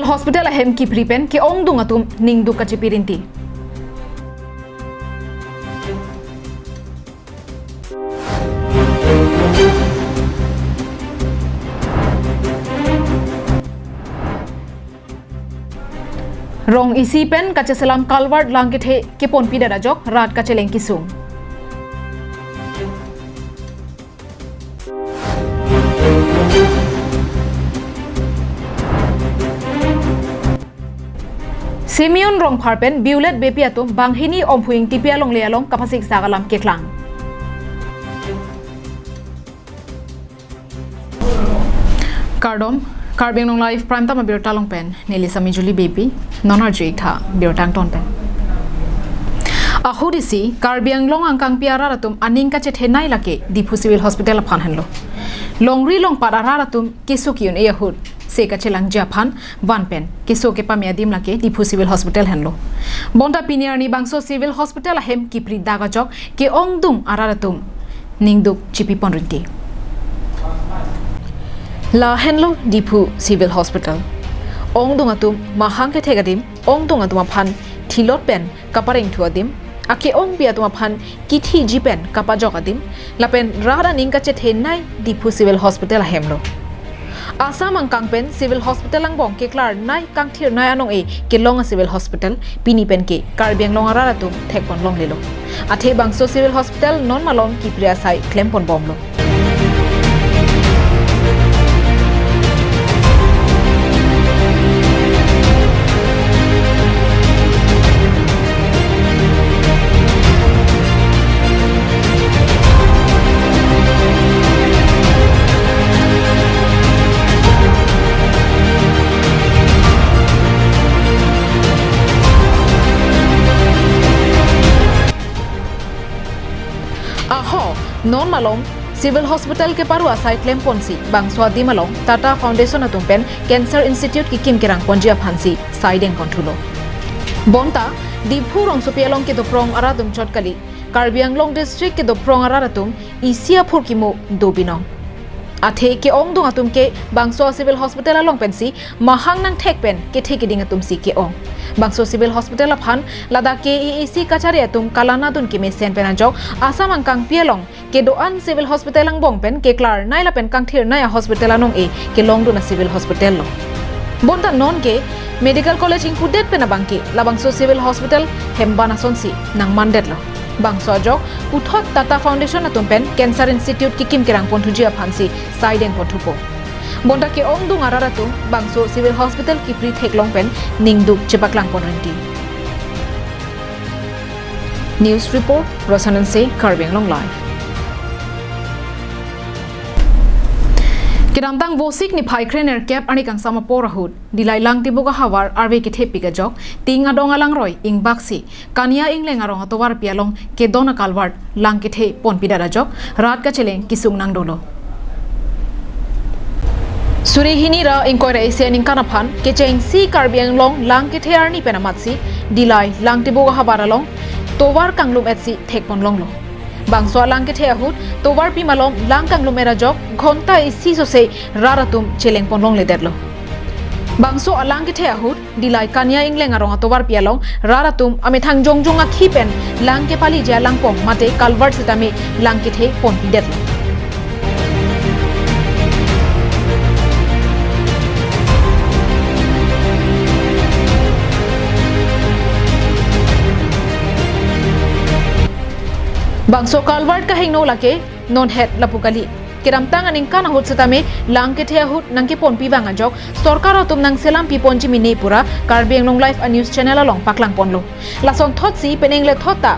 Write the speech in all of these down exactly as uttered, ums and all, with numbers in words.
Hospital ahem kipri pen ke-ongdung atum ningduk kachipi rinti. Rong isi pen kacheselam culvert lang kethe keponpidet ajok rat kacheleng kesung. Simeon Rongphar pen Violet Beypi atum banghini Omphu Ingtipi alongle along kapasik sak alam keklang. Kardom, Karbi Anglong Live Prime Time abirta along pen neli Sami Julie Beypi, non arju-ik tha birta angton pen. Ahut isi Karbi Anglong angkangpi arat atum aning kachethenei lake Diphu Civil Hospital aphan henlo. Longri longpat arat atum keso ki-un-e ahut se kachelangji aphan van pen keso kepame adim lake Diphu Civil Hospital henlo. Bonta pini arni bangso Civil Hospital ahem kipri dak ajok ke-ongdung arat atum ningduk chipipon rinti. La henlo Diphu Civil Hospital. Ongdung atum mahang kethek adim, ongdung atum aphan thilot pen kaparengthu adim, ake-ongpi atum aphan kithiji pen kapajok adim, lapen rat aning kachethenei Diphu Civil Hospital ahemlo. Assam angkang pen Civil Hospital angbong keklarnei kangthirnei anong-e kelong a-Civil Hospital pini pen ke Karbi Anglong arat atum thekpon longlelo. Athe bangso Civil Hospital non malom kipri asai klempon bomlo. Aho, non malom Civil Hospital keparu asai klemponsi bangso adim along Tata Foundation atum pen Cancer Institute kekim kerangponji aphansi saideng konthulo. Bonta Diphu rongsopi along kedoprong arat atum chot kali, Karbi Anglong District kedoprong arat atum isi aphurkimo do binong. Athe ke-ongdung atum ke bangso Civil Hospital along pensi mahang nangthek pen kethe keding atumsi ke-ong. Bangso Civil Hospital aphan ladak K A A C kachari atum kalanadun kemesen pen ajok Assam angkangpi along kedo-an Civil Hospital angbong pen keklarnei lapen kangthirnei a-hospital anong-e kelongdun a-Civil Hospital lo. Bonta non ke Medical College ingpudet pen abang ke labangso Civil Hospital hemban asonsi nangmandetlo. Bangso ajok puthot Tata Foundation atum pen Cancer Institute kekim kerangponthuji aphansi saideng ponthupo. Bonta ke-ongdung arat atum bangso Civil Hospital kipri theklong pen ningduk chepaklangpon rinti. News report, Rosanan Se, Karbi Anglong Live. Kedamtang Vosik niphai krenerkep arni kangsam apor ahut, Dillai Langtibuk ahavar arve kethepik ajok, Ting Adong alangroi ingbaksi, Kania Ingleng arong atovarpi along kedon a-culvert lang kethe ponpidet ajok, rat kacheleng kesung nangdolo. Suri hini ra ingkoi ra isi aningkan aphan kechengsi Karbi Anglong lang kethe arni pen amatsi Dillai Langtibuk ahavar along tovar kanglum-etsi thekpon longlo. Bangso alang kethe ahut tovarpi malom lang kanglum-et ajok ghonta isi sose rat atum chelengpon longledetlo. Bangso alang kethe ahut Dillai Kania Ingleng arong atovarpi along rat atum amethang jongjong akhi pen lang kepaliji alangpong mate culvert sitame lang kethe ponpidetlo. Bangso culvert kahingno lake non het lapu kali. Kedamtang aningkan ahut sitame lang kethe ahut nangkeponpi vang ajok sorkar atum nangselam piponji mene pura Karbi Anglong Live a-news channel along paklangponlo. Lasonthotsi penang lethot ta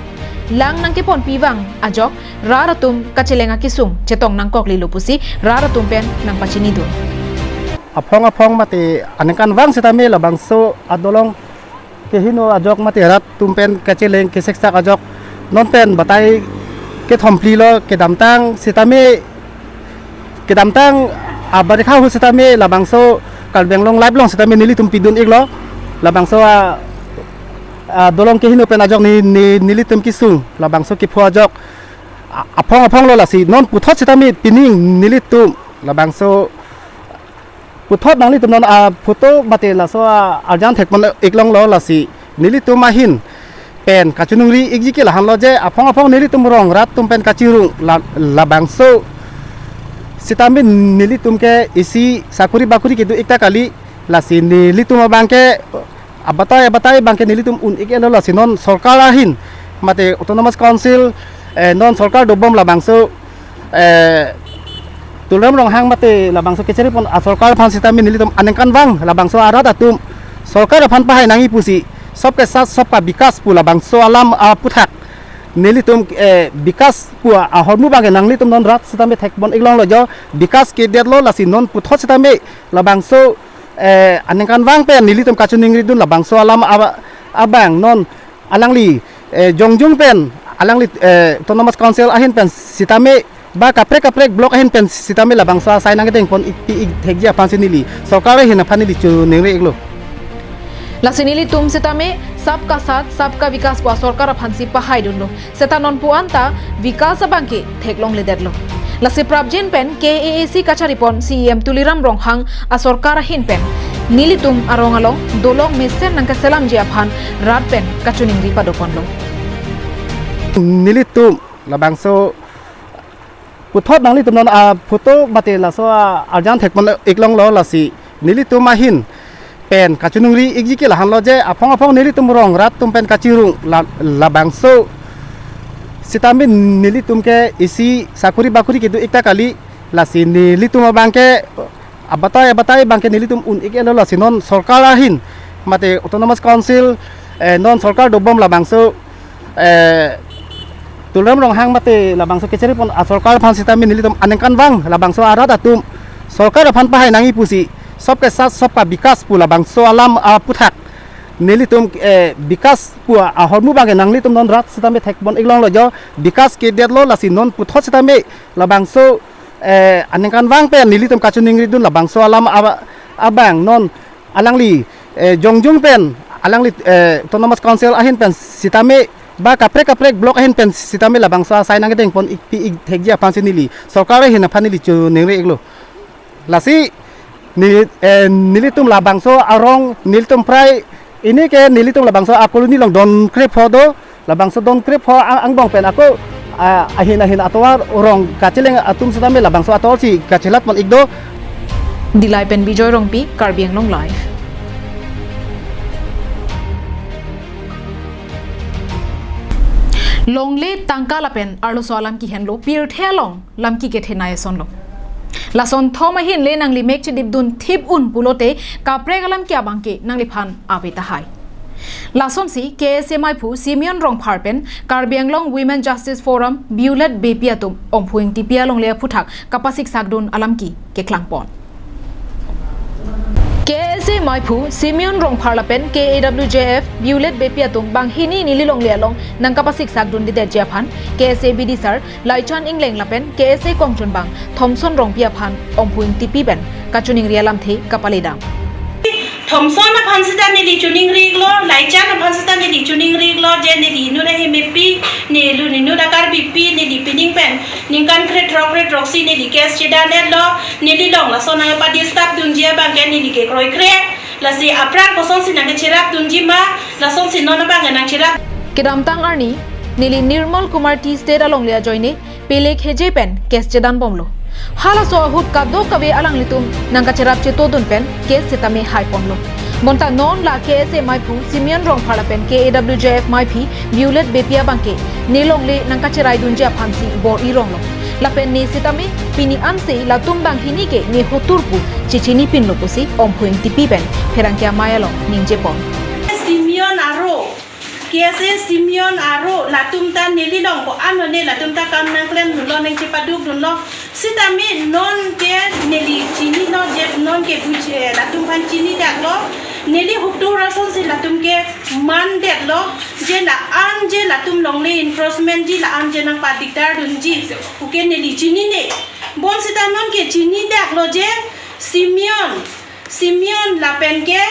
lang nangkeponpi vang ajok rat atum kacheleng akesung chetong nangkoklilo pusi rat atum pen nangpachinidun. Aphong aphong mate aningkanvang sitame labangso adolong kehingno ajok mate rat atum pen kacheleng keseksak ajok non pen batai kethom phli lo. Kedamtang sitame, kedamtang abarikha ahut sitame labangso Karbi Anglong Live along sitame nelitum pidun-iklo. Labangso a, adolong kehingno pen ajok ne, ne, nelitum kesung labangso kepho ajok a, aphong aphong lo, lasi non puthot sitame pining nelitum labangso Puthot nanglitum non a photo mate laso a arjan thekpon iklonglo, lasi nelitum ahin pen kachiningri ikji ke lahenlo je aphong aphong nelitum rong rat atum pen kachirung la-, labangso sitame nelitum ke isi sakuri bakuri kedo ik ta kali, lasi nelitum abang ke abatai abatai abang ke nelitum un ik-etlo, lasi non sorkar ahin mate Autonomous Council, eh, non sorkar dobom labangso, eh, Tuliram Ronghang mate labangso kachiripon asorkar aphan sitame nelitum aningkanvang labangso arat atum sorkar aphan pahai nangji pusi, "Sabka saath sabka vikas" pu labangso alam aputhak nelitum, eh, vikas pu ahormu abang ke nanglitum non rat sitame thekpon iklonglo jo, vikas kedetlo, lasi non puthot sitame labangso, eh, aningkanvang pen nelitum kachiningridun labangso alam aba-, abang non alangli, eh, jongjung pen alangli, eh, Autonomous Council ahin pen sitame ba kaprek kaprek block ahin pen sitame labangso asai nangkedengpon ik-, ik thekji aphansi neli sorkar ahin aphan neli chiningri iklo. Lasi nelitum sitame "Sabka saath sabka vikas" pu asorkar aphansi pahaidunlo. Seta non pu anta vikas abang ke theklongledetlo. Lasi prapjin pen K A A C kacharipon C E M Tuliram Ronghang asorkar ahin pen nelitum arong along dolong mesen nangkeselamji aphan rat pen kachiningri padoponlo. Nelitum labangso puthot nanglitum non a photo mate laso a arjan thekpon iklonglo, lasi nelitum ahin pen kachiningri ikji ke lahenlo je aphong aphong nelitum rong rat atum pen kachirung la-, labangso sitame nelitum ke isi sakuri bakuri kedo ik ta kali, lasi nelitum abang ke abatai abatai abang ke nelitum un ik-etlo, lasi non sorkar ahin mate Autonomous Council, eh, non sorkar dobom labangso, eh, Tuliram Ronghang mate labangso kachiripon asorkar aphan sitame nelitum aningkanvang labangso arat atum sorkar aphan pahai nangji pusi, "Sabka saath sabka vikas" pu labangso alam aputhak nelitum, eh, vikas pu ahormu abang ke nanglitum non rat sitame thekpon iklonglo jo, vikas kedetlo, lasi non puthot sitame labangso, eh, aningkanvang pen nelitum kachiningridun labangso alam aba-, abang non alangli, eh, jongjung pen alangli, eh, Autonomous Council ahin pen sitame ba kaprek kaprek block ahin pen sitame labangso asai nangkedengpon ik, ik thekji aphansi neli sorkar ahin aphan neli chiningri iklo. Lasi ne-, eh, nelitum labangso arong nelitum prai ini ke nelitum labangso a-colony along don krepho do, labangso don krepho ang-, angbong pen ako, ah, ahin ahin atovar rong kacheleng atum sitame labangso atovar si kachelatpon ik do. Dillai pen Bijoy Rongpi, Karbi Anglong Live. Longle, tangka lapen arloso alam kehenlo pirthe along lam kekethenei asonlo. Lasonthom ahin le nangli mek chedipdun thip un pulote kaprek alam ke abang ke nangliphan ave tahai. Lasonsi K S A maiphu Simeon Rongphar pen Karbi Anglong Women Justice Forum Violet Beypi atum Omphu Ingtipi alongle aphuthak kapasiksakdun alam ke keklangpon. K S A maiphu Simeon Rongphar lapen K A W J F Violet Beypi atum banghini neli longle along nangkapasiksakdundedetji aphan K S A B D sir Laichan Engleng lapen K S A kongchunbang Thomson Rongpi aphan Omphu Ingtipi pen kachiningri alamthe kapaledam. Thomson aphan sita neli chiningri iklo, Laichan aphan sita neli chiningri iklo, je neli inut ahem epi, neli inut a-Karbipi, neli pining pen ningkan krethrok krethrok si neli case chedan-etlo, neli along lason nangpadisturb dunji abang ke neli ke kroikre, lasi aphrang kosonsi nangkecherapdunji ma, lasonsi non abang ke nangcherap. Kedamtang arni, neli Nirmal Kumar Tea Estate alongle ajoine, Pelek Heje pen case chedanbomlo. Halaso ahut kadokave alanglitum nangkacherap chetodun pen case sitame haiponlo. Bonta non la K S A maiphu Simeon Rongphar lapen K A W J F maiphi Violet Beypi abang ke ne longle nangkacheraidunji aphansi bor-i ronglo. Lapen ne sitame pini ansi latum banghini ke ne hotur pu chechinipinlo pusi Omphu Ingtipi pen pherangke amei along ningjepon. Simeon aro, K S A Simeon aro, latum ta neli along ko-an one latum ta kam nangklemdunlo, nangchepadukdunlo. Sitame non ke neli chinilo, je non ke buj-, eh, latum aphan chinidaklo. Neli hotur asonsi latum ke mandetlo. Je la-an je latum longle encroachment ji la-an je nangpadikdardunji puke neli chinine. Bonsita non ke chinidaklo je Simeon Simeon lapen ke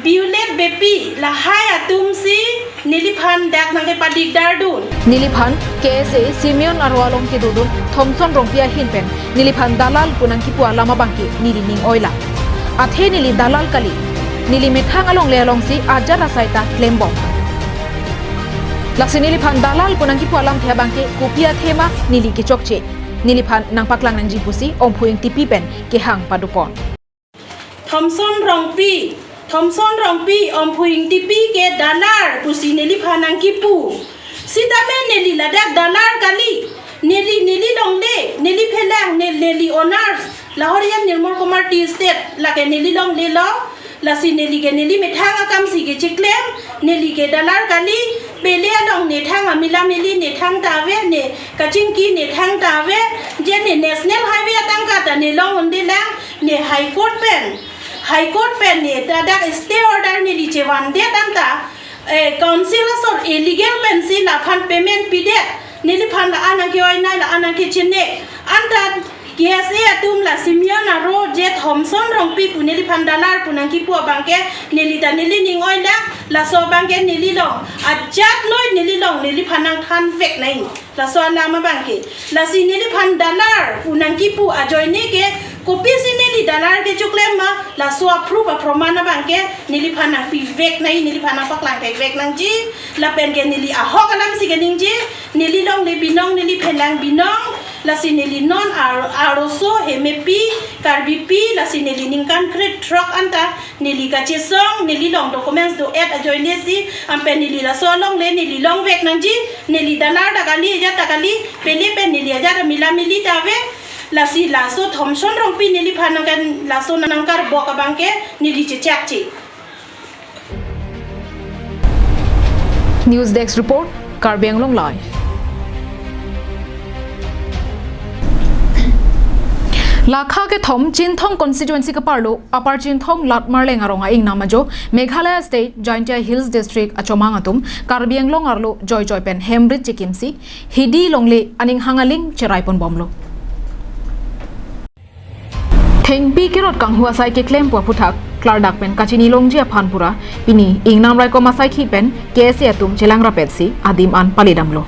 Violet Beypi lahai atumsi neliphan dak nangkepadikdardun. Neliphan K S A Simeon aro along kedodun Thomson Rongpi ahin pen neliphan dalal pu nangkipu alam abang ke neli ning-oilang. Athe neli dalal kali. Neli methang alongle alongsi ajat asai ta klembom. Lasi neliphan dalal pu nangkipu alamthe abangke kopi athe ma neli kechokche. Neliphan nangpaklang nangji pusi Omphu Ingtipi pen kehang padopon. Thomson Rongpi, Thomson Rongpi, Omphu Ingtipi ke dalal pusi neliphan nangkipu. Sitame neli ladak dalal kali. Neli, neli longle, neli phelang, ne-, neli owners. Lahorian Nirmal Kumar Tea Estate, lake neli longlelo. Lasi neli ke neli methang akamsi kechiklem, neli ke dalal kali, pele along nethang amila mili nethang ta ave, ne kachingki nethang ta ave, je ne National Highway atangka ta ne long undelang, ne High Court pen, High Court pen ne ladak stay order neli chevandet anta, eh, council asor illegal pensi laphan payment pidet, neliphan la-an nangke-oinai, la-an nangkechine, anta K S A atum la Simeon aro je Thomson Rongpi pu neliphan dalal pu nangkipu abangke neli ta neli ning-oilang, laso abangke neli long, ajat noi neli long, neliphan nangthanvek nai. Laso alam abangke. Lasi neliphan dalal pu nangkipu ajoine ke, kopisi neli dalal kechoklem ma, laso a-proof aproman abangke neliphan nangpivek nai, neliphan nangpaklangvek nangji, lapen ke neli ahok alamsi keningje, neli longle binong, neli phelang binong, lasi neli non ar-, arloso hemepi, Karbipi, lasi neli ningkan krethrok anta, neli kachesong, neli long documents do-et ajoinesi, anpen neli laso alongle, neli longvek nangji, neli dalal ta kali, ajat ta kali, pele pen neli ajat amila mili ta ave, lasi laso Thomson Rongpi neliphan nangkan, laso nangkarbok abangke, neli chechakche. News Desk Report, Karbi Anglong Live. Lakha kethom Chinthong constituency kaparlo Upper Chinthong Latmarleng arong a-ingnam ajo Meghalaya State Jaintia Hills District achomang atum Karbi Anglong arlo joijoi pen hemrit chekimsi hidi longle aning hangaling cherai ponbomlo. Thengpi kerot kanghu asai keklem pu aphuthak klardak pen kachini longji aphan pura pini ingnam raikom asaikhi pen K S A atum chelang rapetsi adim an palidamlo.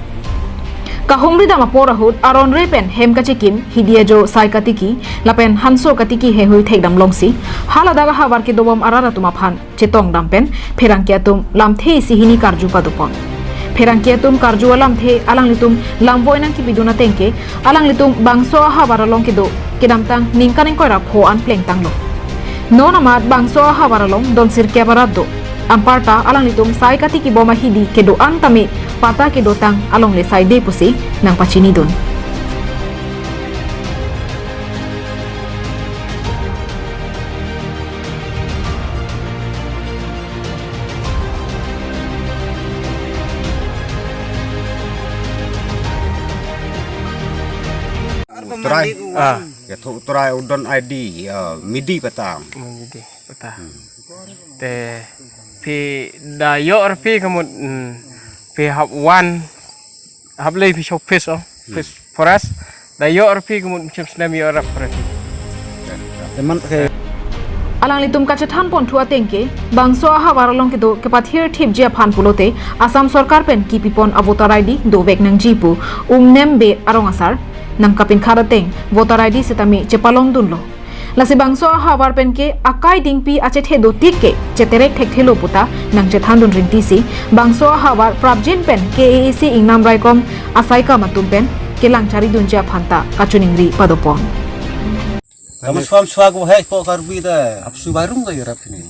Kahumridam apor ahut aron re pen hem kachekim hidi ajo sai katiki lapen hanso katiki heihui thekdam longsi haladak ahavar kedobom arat atum aphan chetongdam pen pherangke atum lamthe isi hini karju padopon. Pherangke atum karju alamthe alanglitum lamvoi nangkipidun atengke alanglitum bangso ahavar along kedo kedamtang ningkan ingkoi ra pho an plengtanglo. Non amat bangso ahavar along don sirkep arat do. Anparta alanglitum sai katikibom ahidi kedo-an tame patta kedotang alongle saide pusi nangpachinidun. Utrai. Ah. Ya, thu utrai udon I D, ah, midi patang. Midi patang. Hmm. Te phi da yo arpi kamut, hmm, phi hap wan hap lei phi shop fish, oh, fish forest. Da yo arpi kamut mchim snem yo rap arpi. Teman ke. Alanglitum kachethan ponthu atengke, bangso ahavar along kedo kepathir thipji aphan pulote, Assam sorkar pen kipipon a-voter I D dovek nangji pu, Umnem Bey arong asar nangkapinkhat ateng, voter I D sitame chepalongdunlo. Lasi bangso ahavar penke akai dingpi achethe dotik ke cheterek thekthelo puta nangchethandun rinti si, bangso ahavar prapjin pen K A A C ingnam raikom asaikam atum pen kelang charidunji aphanta kachiningri padopon. Kamu suam suak ko hai ko Karbi ta. Apsu barung ta yarap sini.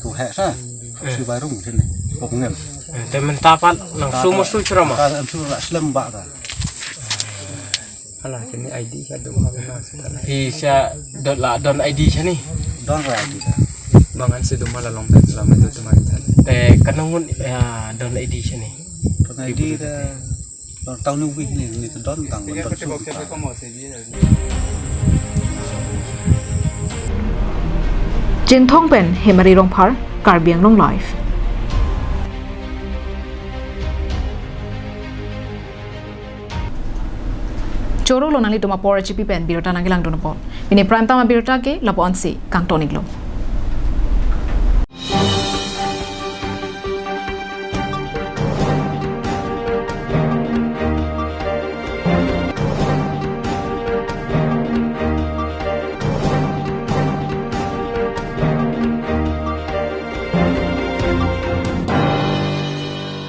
Ko hai sa. Apsu barung sini. Ko ngem. Eh, temen tapat langsung masuk ceramah. Ka apsu ra slem ba ta. Hala, kini I D ka do ha na sa. Hi sa don la don I D sa ni. Don ra I D ta. Mangan si do mala long ta la ma do teman ta. Te kanangun ya don I D sa ni. Don I D ta. Don tang ni wi ni ni don tang don su ta. Chinthong pen Hemari Rongphar, Karbi Anglong Live. Choro lo nanglitum apor chipi pen birta nangkelangdun apot. Pini prime time abirta ke lapu-an si kangton-iklo.